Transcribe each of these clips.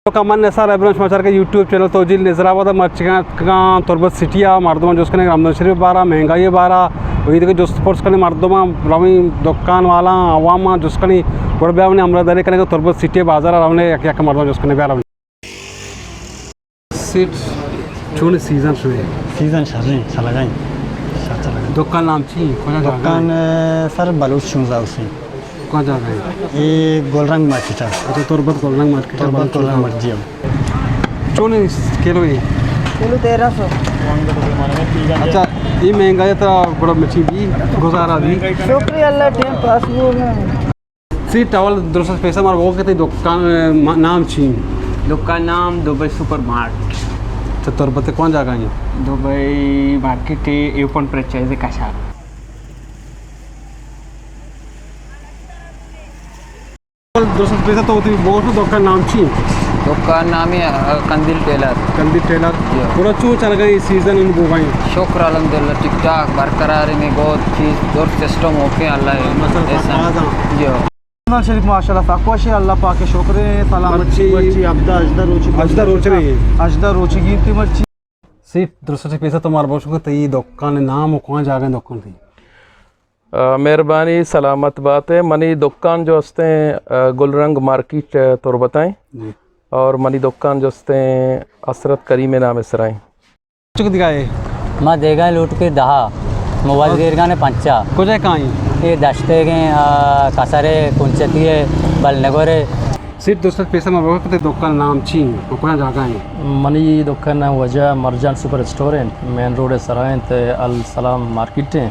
تو کا من نثار ابراہیم، شما چارگا یوٹیوب چینل توجیل نظر آباد، مرچگاں تربت سٹی ءَ مردماں جست کنیں رمضان شریف بارا، مہنگائی بارا، و ایدگہ جست پرس کنیں مردماں، رویں دکان والاں، عواماں جست کنیں، گڑا بیا منی ہمراہ داری کنیں کہ تربت سٹی بازار ءَ رونے یک یک مردماں جست کنیں بیا رونے۔ سیٹ چون سیزن شوئے؟ سیزن شریں، چلگائیں۔ شر چلگائیں۔ دکان نام چی؟ کجا جاگہ؟ دکان، اے، سر بلوچ شونزدہ حسین۔ کجا جاگہ ہے؟ اے گلرنگ مارکیٹ ہے۔ اچھا، تربت گلرنگ مارکیٹ ہے، تربت بلوچ گلرنگ شونزدہ۔ مارکیٹ ہے۔ چون کلو ہے؟ کلو تیرہ سو۔ اچھا، یہ مہنگائی ترا بڑا مچی بھی گزارا بھی؟ شکریہ اللہ، ٹائم پاس ہو گیا۔ سیٹ اول درست پیسہ مار وہ کہ تئی دکان، م-، نام چی؟ دکان نام دبئی سپر مارٹ۔ تو تربت کون جاگہ ہے؟ دبئی مارکیٹ ہے، اوپن فرنچائز کشار۔ اول درست پیسہ تو تئی بوٹ دکان نام چی؟ دکان نام ہے، آ، قندیل ٹیلر۔ قندیل ٹیلر۔ جی۔ گڑا چون چل گئے سیزن ان بو بھائی؟ شکر الحمدللہ، ٹھیک ٹھاک برقرار ہے، میں بہت چیز درست سسٹم اوکے، اللہ ماشاءاللہ، احسان۔ آزاں۔ جی۔ رمضان شریف ماشاءاللہ سک وش ہے، اللہ پاک شکر ہے، سلامتی مرچی۔ مرچی ہبدہ ہژدہ روچ، ہژدہ روچ رہی ہے۔ ہژدہ روچ گیرتی مرچی۔ سیٹ درست پیسہ تو مار بوشو کہ تئی دکان نام و کون جاگہ دکان تئی؟ آ، مہربانی، سلامت بات ہے۔ منی دکان جو ہستیں، آ، گل رنگ مارکیٹ، آ، تربت ہیں۔ جی۔ اور منی دکان جو ہستیں حسرت کریم نام سرائیں۔ چک دیگا ہے؟ ما دیگا لوٹ کے دہا، موبائل اور گیرگانے پنچا۔ کجا کائیں؟ یہ دشتے گئے، آ، کسرے، کنچتی ہے، بل نگورے۔ سیٹ دوست پیسہ ما بوکتے دکان نام چی؟ کجا جاگہ ہے؟ منی دکان نام وجہ مرجان سپر اسٹور ہے، مین روڈ سرائیں تے السلام مارکیٹ ہے۔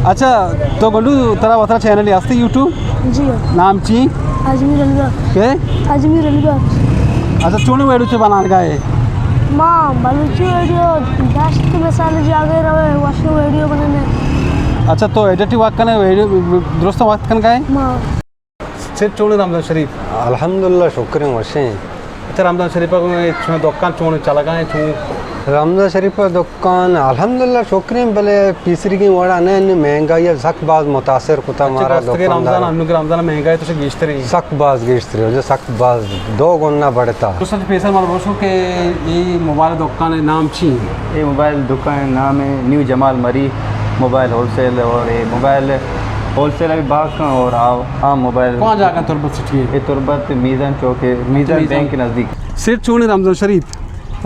اچھا، تو گنڈو ترا وترا چینل ہستی یوٹیوب؟ جی ہاں۔ نام چی؟ اجمیر علی بخش۔ کے؟ اجمیر علی بخش۔ اچھا، چونی ویڈیو چے بنان گائے؟ ما بلوچی ویڈیو دشت مثال جاگے روے، وشو ویڈیو بنانے۔ اچھا، تو ایڈیٹنگ وقت کنے ویڈیو درست وقت کن گائے؟ ما۔ چے چونے رمضان شریف؟ الحمدللہ، شکریں وشیں۔ اچھا، رمضان شریف ءَ چون دکان چون چلگا ہیں چون؟ رمضان شریف ءَ دکان الحمدللہ شکریں، بلے پیسریگیں وڑا نہ، نی مہنگائی ءَ سک باز متاثر کتا اچھا، مارا گوستگیں رمضان، دکاندار۔ انوگیں رمضان مہنگائی تو گیشتریں؟ سک باز گیشتریں، جو سک باز دو گنا بڑھتا۔ تو سچ پیسر مارا بوشو کہ یہ موبائل دکان نام چی؟ یہ موبائل دکان نام ہے نیو جمال مری موبائل ہول سیل، اور یہ موبائل ہول سیل ابھی باغ کا اور عام موبائل۔ کون جاگہ تربت سٹی ہے؟ یہ تربت میزان چوک ہے، میزان میزان۔ بینک کے نزدیک۔ سیٹ چونے رمضان شریف؟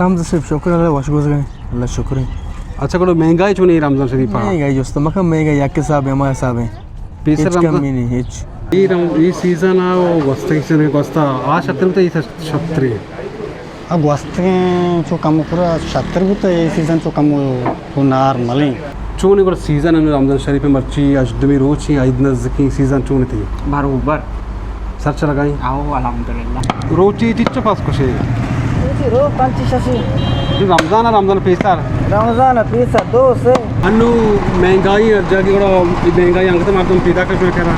رمضان شریف شکر اللہ، وش گزرے، اللہ شکر ہے۔ اچھا، گڑا مہنگائی چونے رمضان شریف؟ مہنگائی جست مکن، مہنگائی یک حساب ہے، ہمارا حساب ہے۔ پیسر ہچ رمضان؟ کمی نہیں، ہچ۔ یہ رم-، یہ سیزن آ، وہ گوستا، یہ سیزن گوستا، آ شتر تو یہ شتر ہے۔ آ گوستگیں چو کم پورا شتر بوتا، یہ سیزن چو کم تو نارملیں۔ چونی گڑا سیزن انو رمضان شریف مرچی ہژدمی روچی عید نزدیکی سیزن چونی تئی؟ بروبر۔ سر چلگائیں؟ آو الحمدللہ۔ روچی چچو پاس کشے؟ روچی رو پنچ ششی۔ رمضان، رمضان پیسر؟ رمضان پیسر دو سے۔ انو مہنگائی ہر جاگہ گڑا مہنگائی انگت مردم پیدا کشو کرا۔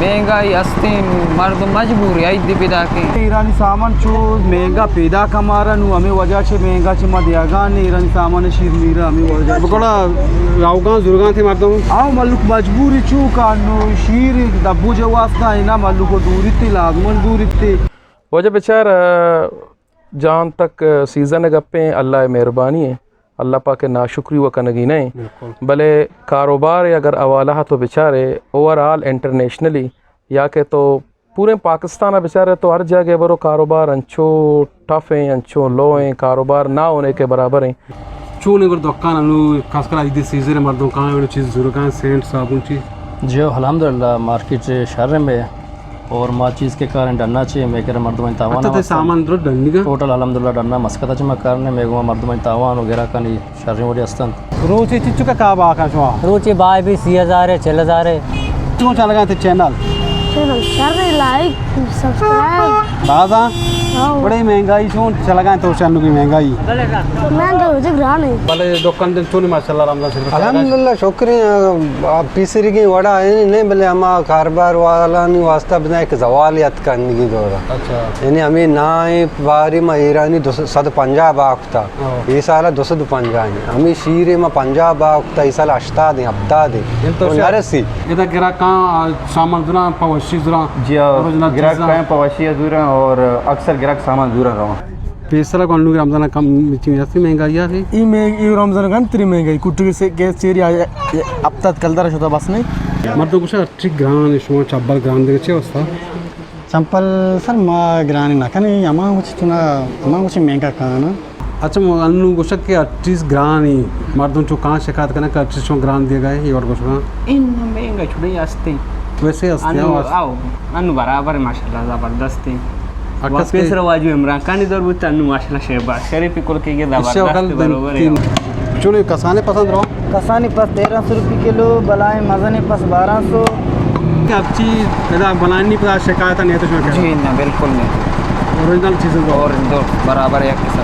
مہنگائی ہستیں، مردم مجبور ہے عید پیدا کے۔ ایرانی سامان چو مہنگا پیدا کمارا، نو ہمیں وجہ چے مہنگا چے ما دیاگان نے ایرانی سامان شیر میرا ہمیں وجہ چے۔ گڑا راوگان زورگان تھے مردم۔ آو ملک مجبوری چو کا نو شیر دبو جو واسطہ ہے نا ملک دوری تے لازمن دوری تے۔ واجہ بچار، آ، جہاں تک، آ، سیزن ءِ گپیں، اللہ ءِ مہربانی ہے، اللہ پاک ءِ ناشکری و کنگی نہ ایں۔ بالکل۔ بلے کاروبار ءِ اگر حوالہ ءَ تو بچارے، اوور آل انٹرنیشنلی یا کہ تو پوریں پاکستان ءَ بچارے تو ہر جاگہ برو کاروبار انچو ٹف ایں، انچو لو ایں، کاروبار نہ ہونے کے برابر ایں۔ چون ایں گڑا دکان انو خاص کر عید سیزن ءَ مردم کاں وڑ چیز زورگاں، سینٹ، صابن چیز؟ جی الحمدللہ مارکیٹ شر ایں بے اور ما چیز کے کاریں ڈنا چے مے کرا مردم تاوان اچھا، تے سامان درو ڈنی گا؟ ٹوٹل الحمدللہ ڈنا مسکت چے ما کارنے مے گو مردم تاوان و گرا کنی شریں وڑی استنت۔ روچے چچو کا کاب آکا شما؟ روچے بائے بھی سی ہزار ہے، چل ہزار ہے۔ چون چلگا تے چینل؟ چینل شر، لائک، سبسکرائب۔ بازا؟ ہاں۔ بڑی مہنگائی چون چلگا تو چینل کی مہنگائی؟ مہنگائی ہو جائے گران ہے۔ بلے دکان دن چونی ماشاءاللہ رمضان شریف؟ الحمدللہ شکر ہے، آ، پیسریگیں وڑا ہے نہیں، بلے ہما کاروبار والانی واسطہ بنا ایک زوال یت کرنے کی دورا۔ اچھا۔ یعنی ہمیں نہ باری ما ایرانی دو سد پنجاہ باک تا۔ ہاں۔ اے سال دو سد و پنجاہ ایں۔ ہمیں شیر ما پنجاہ با اکتا، اے سال ہشتاد ایں، ہپتاد ایں۔ یعنی تو نہ رسی۔ ادا گراکاں سامان زوراں پہ وشی زوراں۔ جی ہاں، اوریجنل گراک چیزاں۔ کائیں پہ وشی زوراں اور اکثر سامان زورا رواں۔ پیسرا کو انو رمضان کم چی ہستی مہنگائی ہے؟ ای مہنگ-، ای رمضان کن تری مہنگائی۔ کٹو سے گیس چیری آ-، ہفتاد کلدار شتا بس نہیں۔ مردم گوشا ٹھیک گران، شما چبل گران دے چے واسطہ؟ چمپل سر ما گرانی نہ کنی، اما کچھ چنا، اما کچھ مہنگا کانا۔ اچھا، انو گوشگ کہ ہر چیز گرانی، مردم چو کان شکایت کنن کہ ہر چیز چون گران دیگا ہے، یہ اور گوشگا۔ ان مہنگا چھوڑے ہستے۔ ویسے ہستے انو، آو، انو برابر ہے، ماشاءاللہ زبردست ہے۔ پیسر واجو عمران خانی دور بوتا، انو ماشاءاللہ شہباز شریف کل کے یہ زبردست ہے، برابر ہے۔ چلو، کسانے پسند رہو۔ کسانی پس تیرہ سو روپی کلو، بلائیں مزنیں پس بارہ سو۔ کہ ہرچی ادا بنانی پدا شکایت نہیں تو شما؟ جی نہ، بالکل نہیں۔ اوریجنل چیزیں تو؟ اور دو برابر ہے یک قسم۔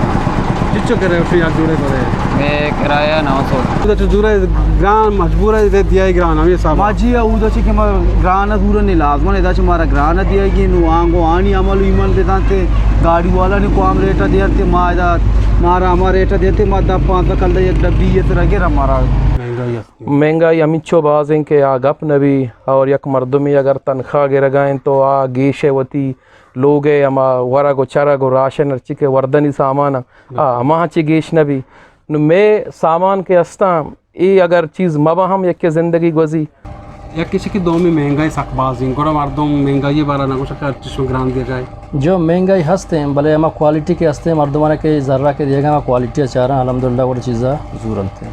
چچو کرے، اسی یک جوڑے کرے؟ میں کرایہ نو سو۔ تو چو زورے گران مجبور ہے، دے دیا ہی گران، ہمیں صاحب۔ ما جی، اودا چی کہ ما گران زورے نہیں لازم ہے، ادا چی مارا گران دیا گی، نو آنگو آنی عمل ایمان بدانتے، گاڑی والا نے کو ہم ریٹ دیانتے، ما ادا مارا ہما ریٹ دیانتے، ما دہ پانزدہ کلدار یک ڈبی یہ تو رگے را مارا۔ مہنگائی ہمینچو باز ایں کہ آ گپ نہ بی، اور یک مردمے اگر تنخواہ گرگا ایں تو آ گیش ء وتی لوگ ء ہما ورگ و چرگ و راشن ہرچی کہ وردنی سامان ء، آ ہما چی گیش نہ بی۔ نو مئے سامان کہ ہستاں، اے اگر چیز مہ باں ہم یکے زندگی گوزی۔ یک ایشی کہ دومی مہنگائی سک باز ایں، گڑا مردم مہنگائی بارا نہ گوشت کہ ہر چیز گران دیا جائے۔ جو مہنگائی ہستیں، بلے ہما کوالٹی کہ ہستیں، مردماں کہ زرہ کہ دیگا ہما کوالٹی چاراں، الحمدللہ وڑ چیزا زورنت۔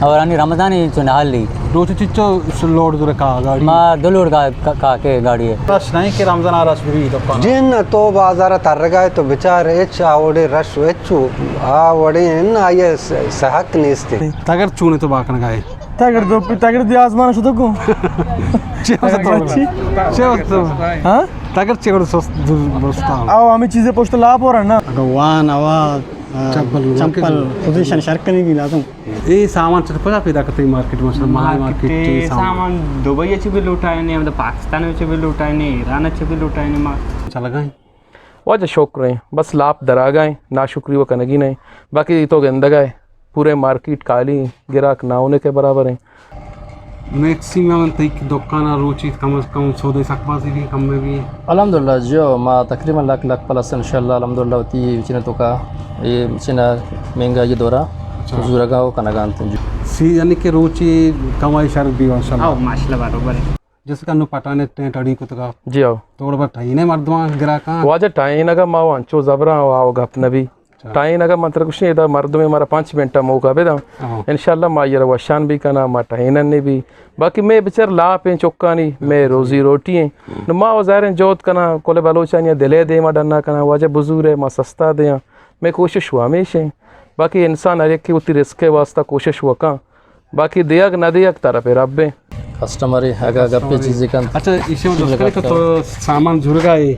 اور انی رمضان چو نہ حالی۔ روچ چچو لوڈ دور کا گاڑی؟ ما دو لوڈ کا، کا، کا کے گاڑی ہے۔ رش نہیں کہ رمضان آ رش بھی دکان۔ جن تو بازار ترگا ہے تو بچار اچ آوڑے رش اچو آوڑے ہیں نا، یہ س-، سحق نیستے۔ تگر چونے تو باکن گائے۔ تگر دو پی-، تگر دی آزمان شدو کو۔ چے واسطے؟ چے واسطے؟ ہاں؟ تگر چے واسطے درستان؟ او ہمیں چیزیں پشت لاپ ہو رہا نا۔ اگر وان آواز چپل، چپل پوزیشن شر کنگی لازم۔ اے سامان چت کجا پیدا کرتے مارکیٹ، مثلاً ماہ مارکیٹ، مارکیٹ چی سامان؟ سامان دبئی چ بھی لوٹائے نے، ہمدا پاکستان چ بھی لوٹائے نے، ایران چ بھی لوٹائے نے ما۔ چلگا ہیں۔ واجہ شکر ہیں، بس لاپ دراگا ہیں، ناشکری و کنگی نہیں۔ باقی تو گندگا ہے، پورے مارکیٹ کالی ہیں، گراک نہ ہونے کے برابر ہیں۔ میکسیمم تئی دکان ء روچی کم از کم سودے سک بازی بھی کم میں بھی؟ الحمدللہ جو ما تقریباً لکھ، لکھ پلس انشاءاللہ الحمدللہ وتی چنے تو کا یہ چنا مہنگا یہ دورا اچھا۔ زورگا و کنگا انت جو۔ سی یعنی کہ روچی کمائی شر بھی ماشاءاللہ۔ او ماشاءاللہ برابر ہے۔ جس کا نو پٹانے ٹینٹ اڑی کتگا۔ جی آؤ۔ توڑ بر ٹھائینے مردمان گراکاں۔ واجہ ٹھائینگا ما وانچو زبراں آو گپ نبی۔ اچھا۔ ٹائم اگر من ترا گوشیں، ادا مردمے مارا پنچ منٹ موقع بداں۔ ہاں۔ انشاءاللہ ما آئی را وشان بھی کناں، ما ٹہینن نے بھی۔ باقی مئے بچار لاپ ہیں چکانی، مئے روزی روٹی ہیں۔ نو ما و ظاہر ہیں جہد کناں، کل بلوچانی دلے دیما ڈنا کناں، واجہ بزور ہے، ما سستا دیاں۔ مئے کوشش و ہمیش ہیں۔ باقی انسان ہر یکے وتی رزق واسطہ کوشش و کاں۔ باقی دیگ نہ دیگ طرف رب ہیں۔ کسٹمر اگا گپے چیزے کنت۔ اچھا، ایشی من درست کرے کہ تو سامان زورگا ہے۔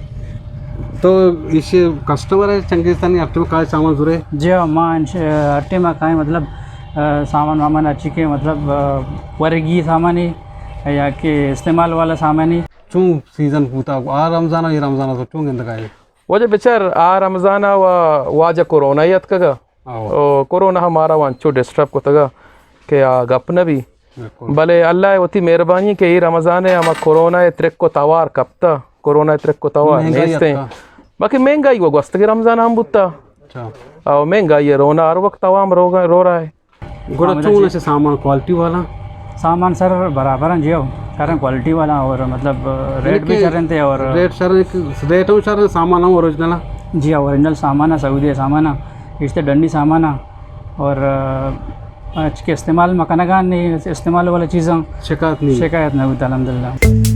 تو ایشی کسٹمر ہے چنگیزستانی ہر ٹائم کائے سامان زورے؟ جی ہاں، ما انش-، ہر ٹائم کائے مطلب، آ، سامان وامان اچھی کے مطلب، آ، ورگی سامان ہے یا کہ استعمال والا سامان ہے۔ چون سیزن پوتا آ رمضان، یہ رمضان تو چون گندگا ہے؟ واجہ بچار، آ رمضان ء و واجہ کرونا ء اتکگ ء۔ او۔ او کرونا ء مارا و انچو ڈسٹرب کتگ ء کہ آ گپ نہ بی۔ بالکل۔ بلے اللہ ء وتی مہربانی کہ اے رمضان ء ہما کرونا ء ترک و توار کپتہ، کرونا ء ترک و توار نیست انت۔ باقی مہنگائی و گوستگیں رمضان ء ہم بوتہ۔ اچھا۔ او مہنگائی ء رونا ہر وقت عوام روگ ء، رو رہا ہے۔ گڑا چون اچھے سامان کوالٹی والا؟ سامان سر برابر ہیں جی، ہو، شر ہیں کوالٹی والا اور مطلب ریٹ بھی شر ہیں اور ریٹ شر ہیں، ریٹ ہم شر ہیں، سامان ہم اوریجنل ہیں۔ جی، اوریجنل سامان ہے، سعودی سامان ہے، اس سے ڈنڈی سامان ہے اور اچ کے استعمال مکنگان نہیں، استعمال والی چیزاں شکایت نہیں، شکایت نہ ہوتا الحمدللہ۔